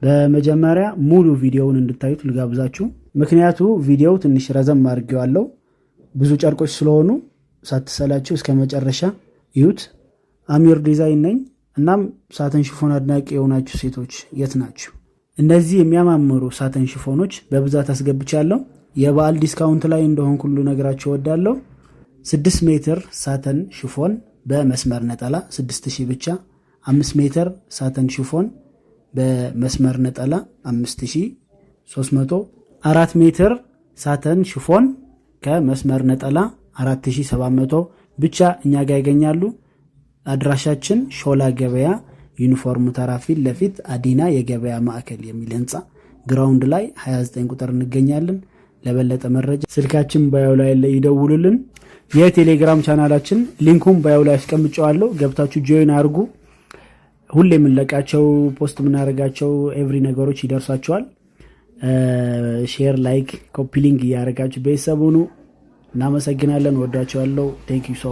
በመጀመሪያ ሙሉ ቪዲዮውን እንድታዩት ልጋብዛችሁ። ምክንያቱ ቪዲዮው ትንሽ ረዘም አድርጌዋለሁ፣ ብዙ ጨርቆች ስለሆኑ ሳትሰላችሁ እስከ መጨረሻ እዩት። አሚር ዲዛይን ነኝ። እናም satin chiffon አድናቂ የሆናችሁ ሴቶች የት ናችሁ? እነዚህ የሚያማምሩ satin chiffon ኦች በብዛት አስገብቻለሁ። የበዓል discount ላይ እንደሆንኩ ሁሉ ነገራችሁ እወዳለሁ። 6 ሜትር satin chiffon በመስመር ነጠላ 6000 ብቻ። 5 ሜትር satin chiffon በመስመር ነጠላ 5300፣ 4 ሜትር satin chiffon ከመስመር ነጠላ 4700 ብቻ እኛ ጋር ያገኛሉ። አድራሻችን ሾላ ገበያ ዩኒፎርም ተራ ፊት ለፊት አዲና የገበያ ማዕከል የሚል ህንፃ ground ላይ 29 ቁጥር እንገኛለን። ለበለጠ መረጃ ስልካችን bio ላይ ይደውሉልን። የቴሌግራም ቻናላችን link ኡም bio ላይ አስቀምጨዋለሁ። ገብታችሁ join አድርጉ። ሁሌ የምንለቃቸው፣ post የምናደርጋቸው every ነገሮች ይደርሷችኋል። Share፣ like፣ copy link እያደረጋችሁ ቤተሰብ ሁኑ። እናመሰግናለን። ወዳችኋለሁ። Thank you so